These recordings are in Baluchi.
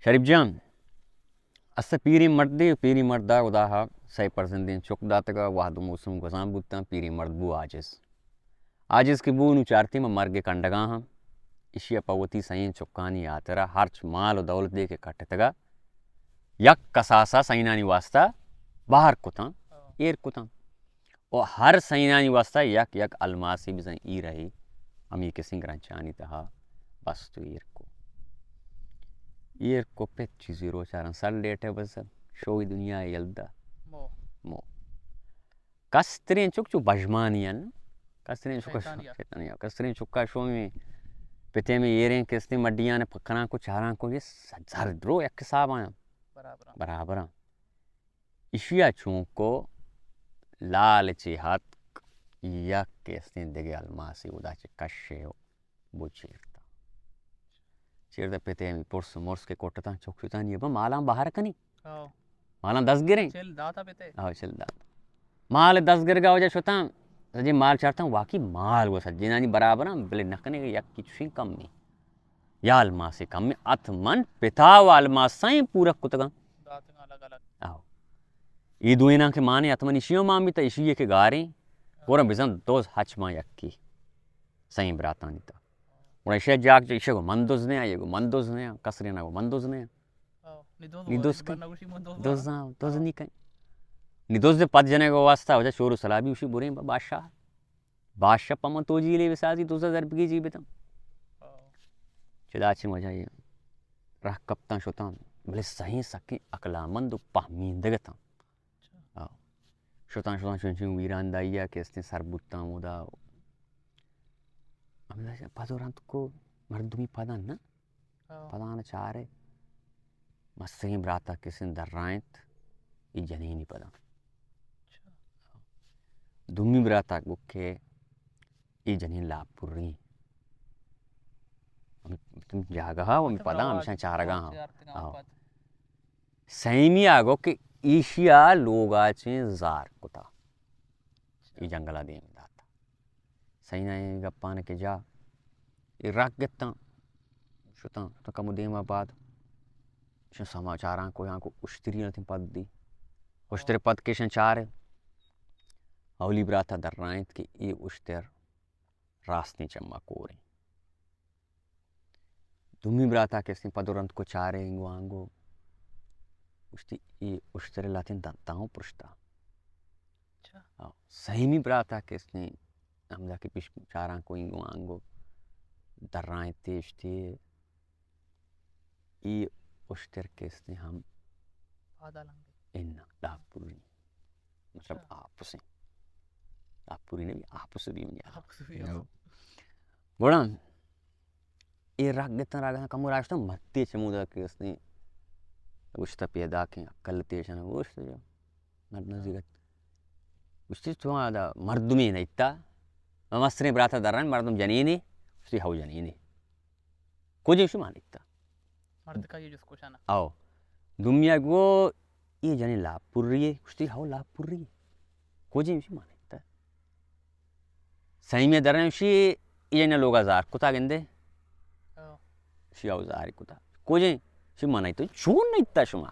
شریف جان، است پیریں مردے، پیریں مردا خدا ءَ سئے پرزندیں چک داتگا، وہد و موسم گوزان بوتاں، پیریں مرد بو عاجز۔ عاجز کہ بو نوں چارتی من مرگ کنڈگا ہاں، اشی ءَ پہ وتی سئیں چکانی ہاترا ہرچ مال و دولتے کہ کٹتگا، یک کساسا سئینانی واسطہ بہر کتاں، ایر کتاں۔ و ہر سئینانی واسطہ یک یک الماسے بزاں ایر ءَ ہمے کسیں گرنچانی تہا بست و ایر کو۔ ایر کو پت چیزی روچاراں سر لیٹے بس شوی دنیا یلدا۔ مو۔ مو۔ کستریں چک چو بژمانی ان۔ کستریں چک شیطانی ءَ۔ شیطانی ءَ۔ کستریں چکا شومی پتے میں ایریں کستیں مڈیاں پکراں کو چاراں کو یہ زر درو یک حساب آیاں۔ برابر۔ برابر۔ ایشی ءَ چونکو لالچے ہتک، یک کہ استیں دگہ الماسے اودا چہ کشے و بو چیرتا۔ چیرتا پتے ہمے پرس مرس کہ کٹتاں چک شتانی ابا مالاں بہر کنی۔ ہاں۔ مالاں دست گریں۔ چل داتا پتے۔ ہاں، چل دات۔ مال دست گرگا وجہ شتاں، سجے مال چارتاں، واقعی مال و سجینانی برابراں، بلے نہ کنے یک کی چوشیں کمی۔ یا الماسے کمیں، اتمن پتا و الماسیں پورک کتگاں۔ داتگاں الگ الگ۔ آہو۔ اے دوئیناں کہ مانے اتمن اشی ہم مان بیتا، اشی کہ گاریں، گورا بزن دوز ہچ مان یکی۔ سئیں براتانی تا۔ گڑا اشی جاک جو اشی گو من دوز نے آ، یہ گو من دوز نے آ، کسرے نہ گو من دوز نے آ۔ آہو۔ نی دوز نی دوز کن۔ دوز نہ، دوز نی کن۔ نی دوز پد جنے گو واسطہ، وجہ چور و سلابی اشی بریں با-، بادشاہ۔ بادشاہ پہ من توجیلے بسازی، دوزہ در بگیجی بتاں۔ چدا چہ وجہ یہ رہ کپتاں شتاں، بلے سہیں سکیں عقلامند و پہمیندگ اتاں۔ آ۔ شتاں، شتاں چنچیں ویراندائی ءَ کہ استیں سر بوتاں اودا۔ ہمدا پد و رند کو مردمی پداں نہ؟ ہاں۔ پدان چارے مستریں براتا کسیں درائینت، اے جنینی پدان۔ اچھا۔ دومی براتا گو کہ اے جنین لاپوری۔ ہمے جاگہ ہا، ہمے پدان، ہمیشاں چارگا ہاں۔ ہاں۔ سیمی آ گو کہ ایشیا لوگا چیں زار کتا۔ اے جنگلا دیم داتا۔ سئیناں اے گپاں کہ جا اے رک گتاں، شتاں، شتاں کمو دیما بعد شن سماچاراں کو یاں کو اشتری نتیں پد دی۔ اشتر پد کشن چارے۔ اولی براتا درائینت کہ اے اشتر راستیں چما کوریں۔ دومی براتا کہ استیں پد و رند کو چارے انگو آنگو۔ گوشتی، اے اشتر لاتیں دنتاں پرشتا۔ اچھا۔ ہاں، سیمی براتا کہ استیں ہمدا کہ پیش چاراں کو انگو آنگو۔ درائیں تیشتی۔ اے اشتر کہ استیں ہم پادا لنگے۔ انا، لاپوری۔ مطلب اچھا۔ آپسیں۔ لاپوری نہ بی، آپس بی منی۔ آپس بی، ہاں۔ گڑا اے راگ گتن، راگ گتن، کمو راگ شتن، متے چمودا کہ استیں گوشتا پیدا کیں، عقل تیشن گوشت جو۔ مرد نزدیک ات۔ گوشتی تو آدا مردمی نیتا، مستریں براتا درن مردم جنینے، گوشتی ہو جنینے۔ کجے شما نیتا؟ مرد کا یہ جس کو شانا۔ او۔ دومیا گو، اے جنین لاپوری ئے؟ گوشتی، ہو لاپوری ئے۔ کجے؟ گوشی، ما نیتا۔ سیمی درائیں، گوشی، اے جنین لوگا زار کتا گندے؟ ہو۔ گوشی، ہو زار کتا۔ کجے؟ گوشی، ما نیتا۔ چون نیتا شما؟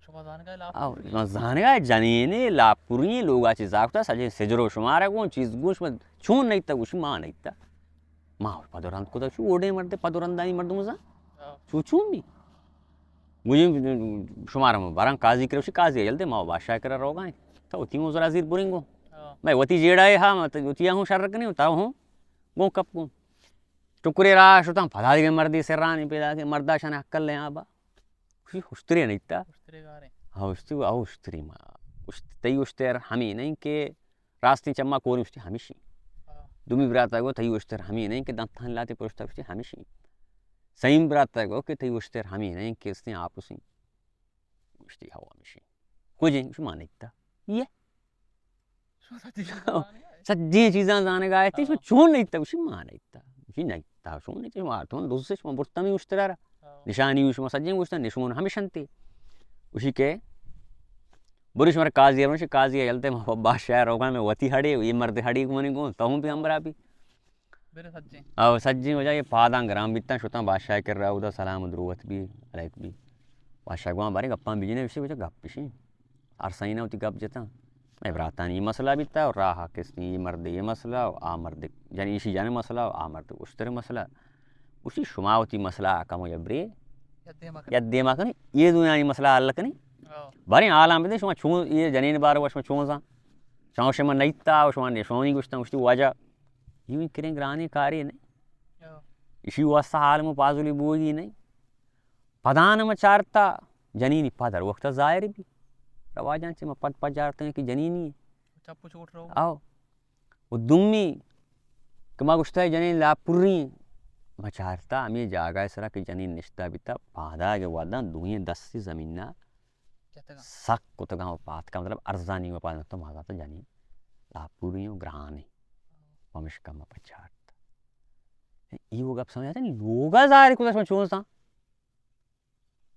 شما زانگا لاپوری؟ او، ما زانگا جنینے لاپوری ئے، لوگا چی زار کتا، سجے سجرو شمارا گون، چیز گون، شما چون نیتا؟ گوشی، ما نیتا۔ ما پد و رند کتا، چو اوڈے مردے، پد و رندانی مردم زان۔ ہاں۔ چو چون بی؟ گوشی، شمارا ما براں قاضی کرا، گوشی، قاضی جلدے ما بادشاہ کرا روگا ایں۔ تو وتی عذر حاضر بریں گو۔ ہاں۔ میں وتی جیڑا ہے، ہاں، میں وتی ہوں شر کنی، تا ہوں گو کپ گو۔ ٹکرے راہ شتاں، پدا دیگه مردی سرانی پیدا کہ مردا شان عقل لے آبا۔ گوشی، اشتری نیتا؟ اشتری گارے۔ ہاں، اشتری، او اشتری ما۔ اشت-، تئی اشتر ہمیں نہیں کہ راستیں چما کوریں، گوشتی ہمیشی۔ ہاں۔ دومی براتا گو تئی اشتر ہمیں نہیں کہ دنتان لاتے پرشتا، گوشتی ہمیشی۔ سئیم براتا گو کہ تئی اشتر ہمیں نہیں کہ استیں آپسیں، گوشتی ہو ہمیشی۔ کجیں؟ گوشی ما نیتا۔ یہ۔ شما سجیں چیزاں زانگا ہے۔ سجیں چیزاں زانگا ہے، ہاں۔ شما چون نیتا؟ گوشی ما نیتا۔ گوشی نیتا، شما نیتا، شما تو دوست شما برتمی اشترا را۔ ہاں۔ نشانی شما سجیں گوشتا، نشمون ہمیشنتی۔ گوشی کہ بری شمار قاضی ارمش، قاضی یلتے ما بادشاہ روگا، میں وتی ہڑے، یہ مرد ہڑے کو منی گون، تو ہوں بھی ہمرا بھی۔ برے سجیں۔ او سجیں وجہ یہ پاداں گران بیتاں، شتاں بادشاہ کرا، اودا سلام و دروت بی، علیک بی۔ بادشاہ گواں بارے گپاں بجنے، وشی وجہ گپ بشی۔ ہر سئینا وتی گپ جتاں۔ مئے براتانی یہ مسئلہ بیتا، اور راہ کستی یہ مرد یہ مسئلہ، و آ مرد جن ایشی جن مسئلہ، و آ مرد اشتر مسئلہ۔ گوشتی شما وتی مسئلہ کمو یبرے یاد دیما کنی۔ یاد دیما کنی، یہ دنیا مسئلہ حل کنی۔ او۔ بارے حالاں بدے، شما چون یہ جنین بار و شما چون زان؟ شما شما نیتا و شما نشونی گوشتن، گوشتی واجہ۔ یہ کریں گرانی کاری نہیں۔ او۔ اسی واسطہ حال مو پازلی بوگی نہیں۔ پدان ما چارتا جنینی پدر وقت ظاہر بی۔ رواجان چہ ما پد پد جارتیں کہ جنینی۔ چپ و چوٹ رو۔ او۔ و دومی کہ ما گوشتا جنین لاپوری، ما چارتا ہمیں جاگہ سرا کہ جنین نشتا بیتا، پادا کے واداں دوئیں دستی زمینا جتگاں۔ سک کتگاں و پاتکاں، مطلب ارزانی و پاتکاں، تو ما زانتا جنین لاپوری و گرانی۔ پمشکا ما پچارتا۔ ای وہ گپ سمجھاتے ہیں، لوگا ظاہر کتا شما چون سان؟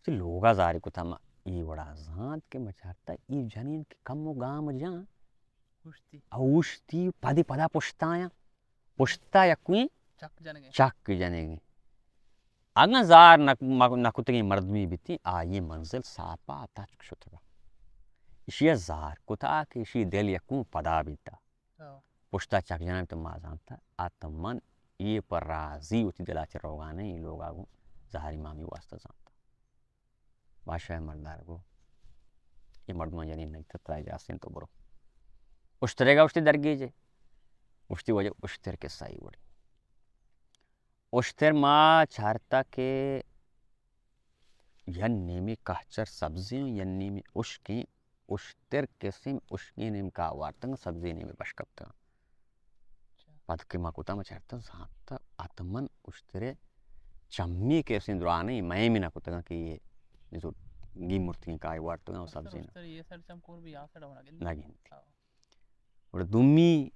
چہ لوگا زاری کتا ما ای وڑا زانت کہ ما چارتا ای جنین کہ کم و گام جان۔ اوشتی۔ اوشتی پدی پدا پشتایاں۔ پشتا یکویں چک جنگے۔ چک جنگے۔ اگاں زار نہ، نہ کتگیں مردمی بیتی، آئی منزل ساپا تچک شتگا۔ اشی زار کتا کہ اشی دل یکوں پدا بیتا۔ ہاں۔ پشتا چک جنان تو ما زانتا، ات من یہ پر راضی وتی دلا چہ روگا نہیں، لوگا گوں زہری مامی واسطہ زانتا۔ بادشاہ مردار گو، یہ مردمان جنین نہیں، ترا اجازت تو برو۔ اشترے گا اشتی درگیجے، اشتی وجہ اشتر کے سائی وڑی۔ اشتر ما چارتا کہ یک نیمے کہچر سبزیں، یک نیمے اشکیں، اشتر کسیں اشکیں نیم کا وارتگ، سبزیں نیم بش کپتگ۔ پد کہ ما کتا ما چارتا زانتا، اتمن اشترے چمی کسیں درانے مئے میں نہ کتگاں کہ یہ نزور گی مرتگیں کائی وارتگاں و سبزیں۔ اشتر یہ سر چم کور بھی آ سر ہونا گندی۔ نہ گندی۔ ہاں۔ گڑا دومی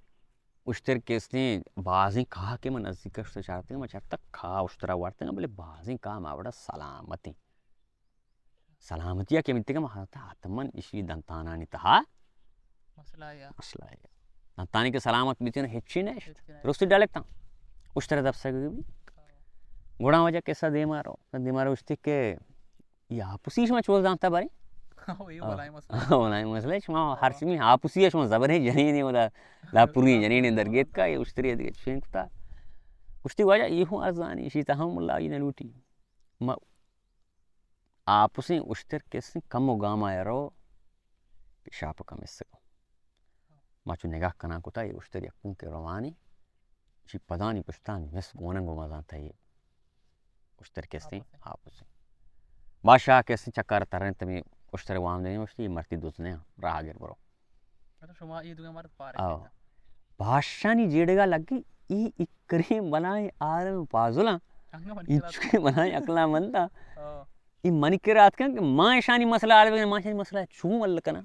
اشتر کستیں بازیں کاہ کہ من نزیک اشتر چارتگ، من چارتگ کاہ اشترا وارتگ، بلے بازیں کاہ ما وڑا سلامتیں۔ سلامتی کہ منتگ، ما حتماً اشی دنتانانی تہا مسئلہ یا۔ مسئلہ یا۔ دنتانی کہ سلامت بیتین ہچی نہ اشت۔ ہچی نہ۔ درست ڈالتاں۔ اشتر دپسگ بھی۔ گڑا وجہ قصہ دیما رو۔ دیما رو اشتی کہ یہ آپسی شما چوز دانتا بارے؟ ہاں، یہ بلاہیں مسئلہ۔ بلاہیں مسئلہ۔ شما ہر چیز آپسی شما زبریں جنین ودا لاپوری جنین درگیت کا، یہ اشتری دیگه چین کتا۔ اشتی واجہ یہ ہوں ارزانی، اشی تہا ملا یہ نہ لوٹی۔ ما آپسیں اشتر کسیں کم و گاما رو پیشاپ کم اسکو۔ ما چو نگاہ کناں کتا، یہ اشتر یکوں کے روانی، چی پدانی پشتانی مس گونن گو مزان تئی۔ اشتر کستیں آپسیں۔ بادشاہ کستیں چکار ترنت، می اشتر وام دیں، اشتی مرتی دزنے راہ گر برو۔ اچھا، شما یہ دوگے مرد پارے آو۔ بادشاہانی جیڑگا لگی، ای اکریں بلائیں عالم پازلاں، انچکیں بلائیں عقلمنداں۔ اے منی کرا اتکن کہ ما اشانی مسئلہ حل بکناں، ما اشانی مسئلہ چون حل کناں؟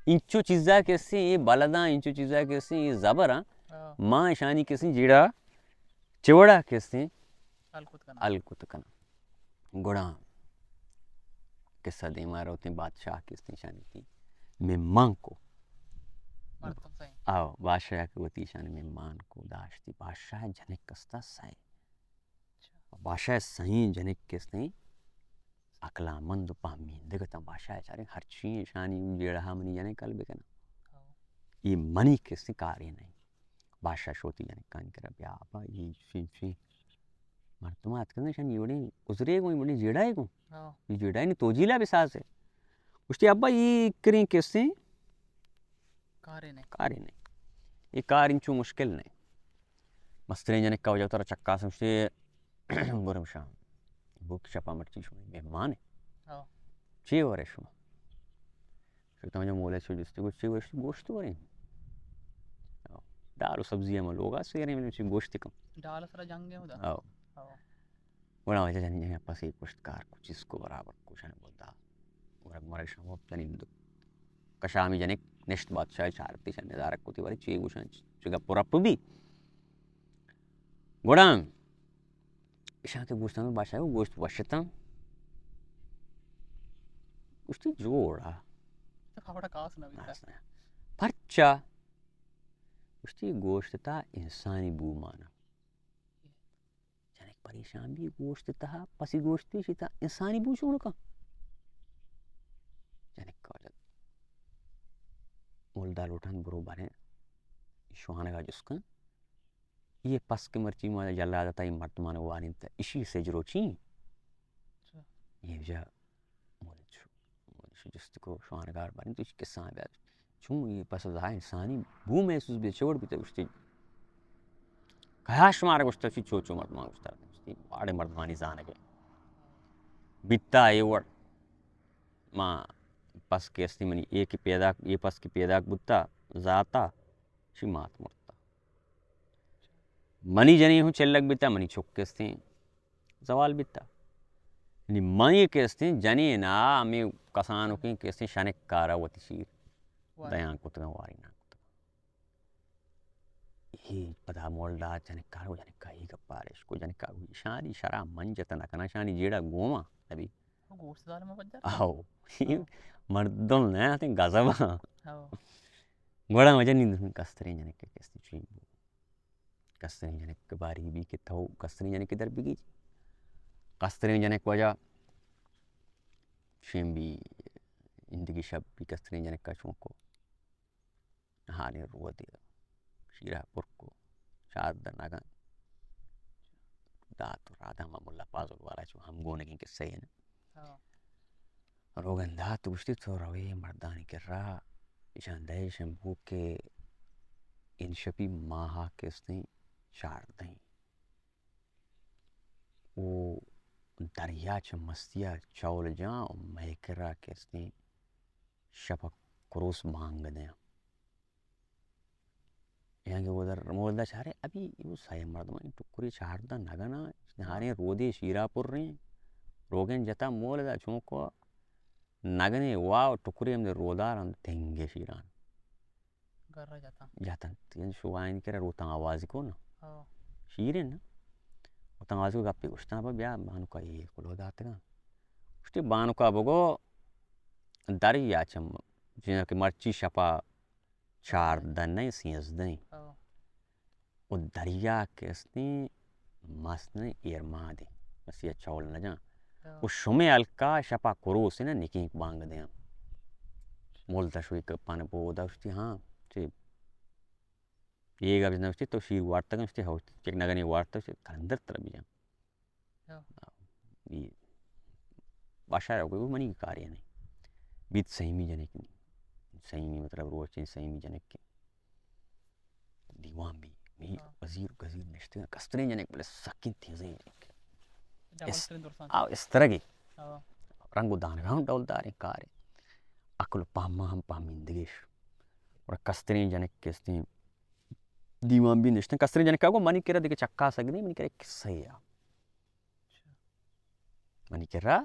انچو چیزا کسیں اے بلداں، انچو چیزا کسیں اے زبراں، ہاں۔ ما اشانی کسیں جیڑا چوڑا کسیں حل کت کناں۔ حل کت کناں۔ گڑا قصہ دیما روتیں، بادشاہ کسیں اشانی تھی مہمان کو۔ مردم سائیں۔ آو، بادشاہ کہ وتی اشانی مہمان کو داشتی، بادشاہ جنک کستا سائیں۔ بادشاہ سئیں جنک کستیں عقلمند و پہمیندگ اتاں۔ بادشاہ چاریں ہرچی اشانی جیڑہ منی جنک حل بکناں۔ ہاں۔ یہ منی کستیں کاری نہیں۔ بادشاہ شوتی جنکانی کرا بیا ابا، یہ چین چین مردم اتکن اشانی وڑیں گزرے گوں، وڑیں جیڑہ گوں۔ ہاں۔ یہ جیڑہ نی توجیلا بسازے۔ گوشتی ابا یہ کریں کستیں کارے نہیں۔ کارے نہیں۔ یہ کار انچو مشکل نہیں۔ مستریں جنک کا وجہ ترا چکا سمجھتے برم شام۔ بوک شپا مرچی شما مہمان ہے۔ ہاں۔ چی ورے شما؟ شو تم جو مولے شو جستی گوشت چی ورے؟ گوشت ورے۔ ہاں۔ دال و سبزی ہم لوگا سیرے میں چی گوشت کم۔ دال سرا جنگ ہے ادا۔ ہاں۔ ہاں۔ گڑا واجہ جنین جنین پسی کشت کار کو چیز کو برابر کو شان بودا۔ ورگ مرگ شما جنین دو۔ کشامی جنک نشت بادشاہ چارتی شان ندارک کتی وری چی گوشان چی گپ رپ بی۔ گڑا اشان کے گوشتن بادشاہ کو گوشت وشتن۔ گوشتی جوڑا۔ خبر کاس نہ بیتا۔ پرچا؟ گوشتی گوشت تا انسانی بو مانا۔ پریشان بی، گوشت تہا، پسی گوشت پیشی تہا، انسانی بو چون کن؟ جنک واجہ مولدا لوٹان برو باریں شوانگا جست کن۔ یہ پس کہ مرچی ما جلادتا یہ مردمان وارینت، اشی سجرو چی؟ اچھا۔ یہ جا مولد شو، مولد شو جست کو شوانگار بارینت، تو قصہ بیا۔ چون یہ پس زا انسانی بو محسوس بی، چوڑ بیتا گوشتی۔ کیا شمارا گوشتا چی چو چو مردمان گوشتا؟ گوشتی، واڑے مردمانی زانگے۔ بیتا اے وڑ۔ ما پس کہ استی منی اے کہ پیداک، اے پس کہ پیداک بوتا، زاتا، شی مات مرتا۔ منی جنین ہوں چلک بیتا، منی چک کہ استیں زوال بیتا۔ یعنی منی کہ استیں جنین آ ہمیں کسانو کہ کہ استیں شنک کارا وتی شیر واہ۔ دیان کتگاں، واری نہ کتگاں۔ اے پدا مولدا جنکا رو، جنکا اے گپا ریش کو، جنکا گو، شانی شرا من جت نہ کناں، شانی جیڑا گوما نبی۔ گوشت دار ما بجار۔ آو۔ آو۔ مردم نہ آتے گزبا۔ آو۔ گوڑا وجہ نیند کستریں جنک کہ استی چویں بو۔ کستریں جنک باری بی کہ تو کستریں جنک در بگی۔ کستریں جنک وجہ شیم بی، اندگی شپ بی کستریں جنک کا چونکو۔ ہانی رودے شیرا پر کو، چاردہ نگن دات و رادا ما ملا پازل والا چو ہم گونگیں قصہ ہے نا۔ ہاں۔ روگن دات گوشتی تو روی مردانی کرا، ایشان دئے شمبو کہ انشپی ماہا کہ استیں چاردہیں۔ او دریا چہ مستیا چول جاں و مئے کرا کہ استیں شپ ء کروس بانگ دیاں۔ یعنی کہ ادھر مولدا چارے ابھی وہ سئے مردمانی ٹکری چاردہ نگنا، ہاں۔ ہاریں رودے شیرا پر ریں، روگن جتا مولدا چونکو نگنے وا ٹکری ہم دے رودار ہم تنگے شیران۔ گرا جتاں۔ جتنت۔ یعنی شوائن کرا روتاں آوازی کو نا۔ ہاں۔ شیرین نا۔ روتاں آوازی کو گپی گوشتاں، بیا بانکا یہ کلو داتگاں۔ گوشتی بانکا بگو دریا چم، جنہ کہ مرچی شپا چاردہ نئے سیزدہ۔ ہاں۔ و دریا کہ استیں مست نہ ایر مادیں، بس یہ چول نہ جان۔ ہاں۔ و شمے ہلکا شپا کروس نہ نکینک بانگ دیاں۔ مولتا شوی کپان بودا گوشتی، ہاں، چی یہ گپ جنا گوشتی، تو شیر وارتا گوشتی، ہو، چک نگنی وارتا گوشتی، کلندر تر بجان۔ ہاں۔ یہ باشا رو گئی، منی کاری نہیں۔ بیت سیمی جنک نہیں۔ سیمی مطلب روچیں سیمی جنک کے۔ دیوان بی، می ہاں۔ وزیر، گزیر نشتگاں، کستریں جنک، بلے سکیں تیزیں جنک۔ ڈبل اس-، تریں درساں۔ آ، استرگی۔ ہاں۔ رنگ و دانگاں ڈولداریں کارے۔ عقل و پہما ہم پہمیندگیش۔ اور کستریں جنک کستیں دیوان بی نشتن، کستریں جنکا گو منی کرا دیگہ چکا سگنے، منی کرا قصہ یا۔ منی کرا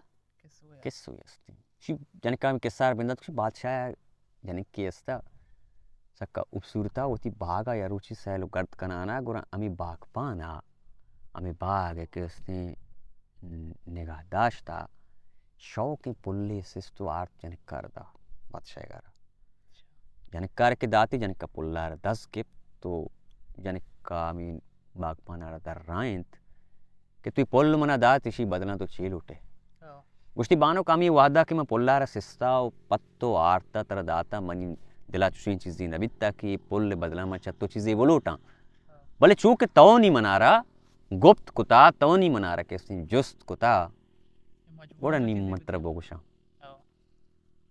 قصہ است۔ شی جنکا ہمیں قصہ بندات کشی بادشاہ جنکی استا سکا خوبصورتا وتی باغا یا روچی سیل و گرد کنانا گرا ہمیں باغبانا ہمیں باغ کہ استیں نگاہ داشتا شوقیں پلے سست و آرت جنکار دا بادشاہ گارا۔ جنکار کہ داتی جنکا پلار دست گپت تو جنکا ہمیں باغبانارا در رائنت کہ تو پل منا دات، اشی بدلاں تو چی لوٹے؟ ہاں۔ گوشتی، بانک ہمے وہدا کہ من پلارا سستا و پت و آرتا ترا داتا، منی دلا چوشیں چیزے نبیتا کہ پل بدلاں من چہ تو چیزے بلوٹاں۔ ہاں۔ بلے چو کہ تو نی منارا گپت کتا، تو نی منارا کسیں جست کتا، گڑا نی من ترا بگوشاں۔ ہاں۔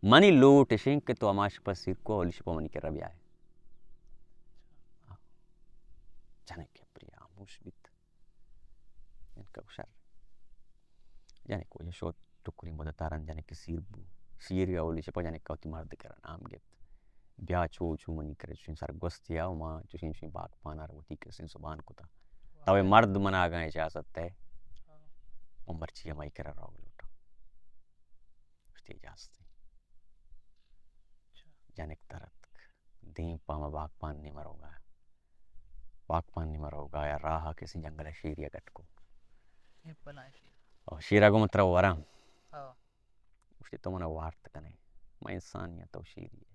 منی لوٹ اشیں کہ تو ہما شپا سیر کو، اولی شپا منی کرا بیائے۔ جنک پری ہاموش بیت۔ جنک گوشار۔ جنک وجہ شو ٹکری مدتا رند جنک سیر بو۔ سیر یا اولی شپا جنک وتی مرد کرا نام گپت۔ بیا چو چو منی کرا چوشیں سرگوستی آ، ما چوشیں چوشیں باغبانارا وتی کسیں زبان کتا۔ تو مرد منا اگاں اجازت ہے، من مرچی ہمائی کرا روگ لوٹاں۔ گوشتی، اجازت انت۔ اچھا۔ جنک در اتک۔ دیم پہ ہما باغبان نیمہ روگا۔ باغبان نیمہ روگا یا راہا کسیں جنگل ء شیرے ء گٹ کو۔ اے بلاہیں شیر۔ او شیرا گو من ترا وراں۔ ہاں۔ گوشتی، تو منا وارت کنے۔ من انسانی آں، تو شیری ئے۔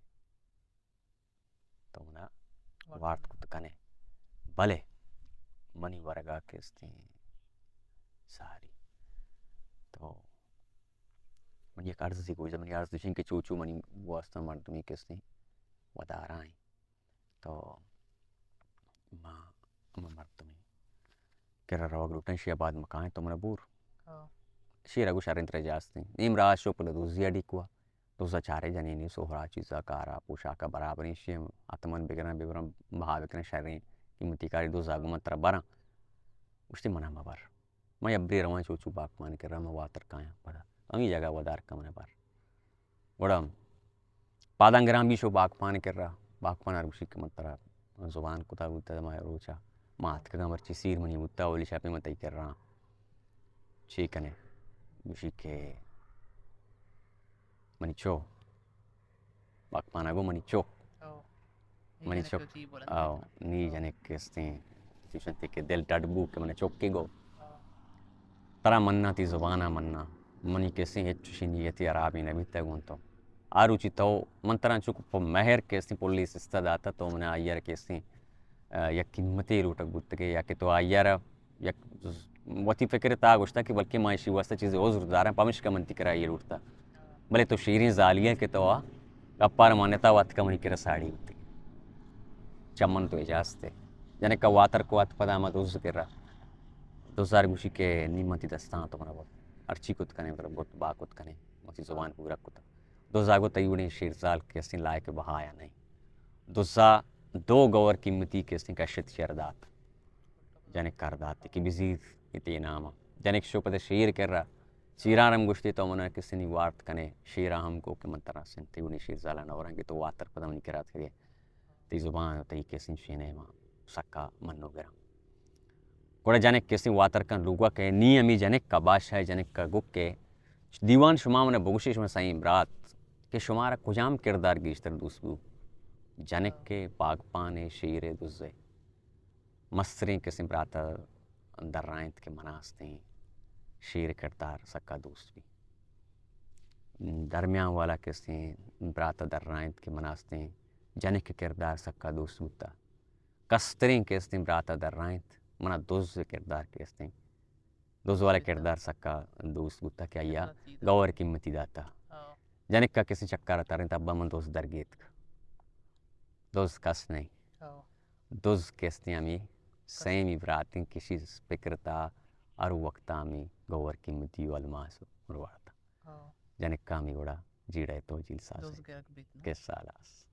تو منا وارت وارت کت کنے۔ بلے منی ورگا کہ استیں ساری۔ تو من یک عرضی گوش، منی عرض ایشیں کہ چو چو منی واسطہ مردمی کسیں ودارائیں۔ تو ما ہما مردمی کرا روگ لوٹیں، شی آباد مکائیں تو منا بور۔ ہاں۔ شیر اگو شریں ترا جاستیں۔ نیم راہ شو پلے دوزی اڈی کوا۔ دوزا چارے جنینی سوہرا چیزا کارا پوشاکا برابریں، شی ہم اتمن بگرن ببرن بہا بکنن شریں قیمتی کاری دوزا گو من ترا براں۔ گوشتی منا مبر۔ من یبری رواں چو چو باکپان کرا من واتر کایاں پدا۔ ہمی جگہ ودار کمنے بر۔ گڑا پاداں گران بی شو باکپان کرا، باکپان ہر گوشی کہ من ترا زبان کتا بوتا ما روچا، ما اتکگاں مرچی سیر منی بوتا، اولی شپے من تئی کرا چی کنے؟ گوشی کہ منی چو، باکپان گو منی چو۔ او۔ منی چک، آؤ، نی جنک استیں، چوشنتی کہ دل ڈڈ بو کہ من چکی گو۔ ترا مننا، تی زبانا مننا، منی کسیں ہچ چوشی نیتی حرابی نبیتا گون تو۔ آ روچی تو من ترا چک پہ مہر کسیں پولیس استا داتا تو من آئیر کسیں، آ، یک قیمتی لوٹک بوتگے یا کہ تو آئیر یک وتی فکر تا گوشتا کہ بلکہ ما ایشی واسطہ چیزے عذر داریں، پمشکا من تی کرا یہ لوٹتا۔ بلے تو شیریں زالی ہے کہ تو آ گپار مانتا وت کا منی کرا ساڑی ہوتی۔ چمن تو اجازت ہے۔ جنک کا واتر کو ات پدا ما دوز کرا۔ دوزار گوشی کہ نی من تی دستاں تو منا بوت۔ ہرچی کت کنے، مطلب بوت با کت کنے۔ متی زبان پورا کتا۔ دوزا گو تئی وڑیں شیرزال کسیں لائق بہایا نہیں۔ دوزا دو گور قیمتی کسیں کشت شر دات۔ جنک کار داتی کہ بزیر اتی نام۔ جنک شو پد شیر کرا۔ شیران ہم گوشتی تو منا کسنی وارت کنے۔ شیرا ہم کو کہ من ترا سنتی گونی شیر زالا نوران کہ تو واتر پدا منی کرات کرے۔ تی زبان تئی کسیں شینے ما سکا منو گرا۔ گڑا جنک کسیں واتر کن لوگا کہ نی ہمی جنک کا بادشاہ جنک کا گپ کہ دیوان شما منا بگوشی شما سائیں برات کہ شمارا کجام کردار گیشتر دوست بو؟ جنک کے، باگپانے، شیرے، دزے۔ مستریں کسیں براتا درائینت کہ منا استیں شیر کردار سکا دوست بی۔ درمیان والا کسیں براتا درائینت کہ منا استیں جنک کردار سکا دوست بوتا۔ کستریں کستیں براتا درائینت منا دز کردار کستیں دز والا کردار سکا دوست بوتا کہ آیا گور قیمتی داتا۔ جنکا کسیں چکارا ترینت ابا من دز درگیتک۔ دز کس نہیں۔ دز کستیں ہمیں سیمی براتیں کشی فکرتا ہر وقتا ہمیں گور قیمتی و الماس مروارتا۔ جنکا ہمیں گڑا جیڑا تو جیل ساز۔ کس سالاس۔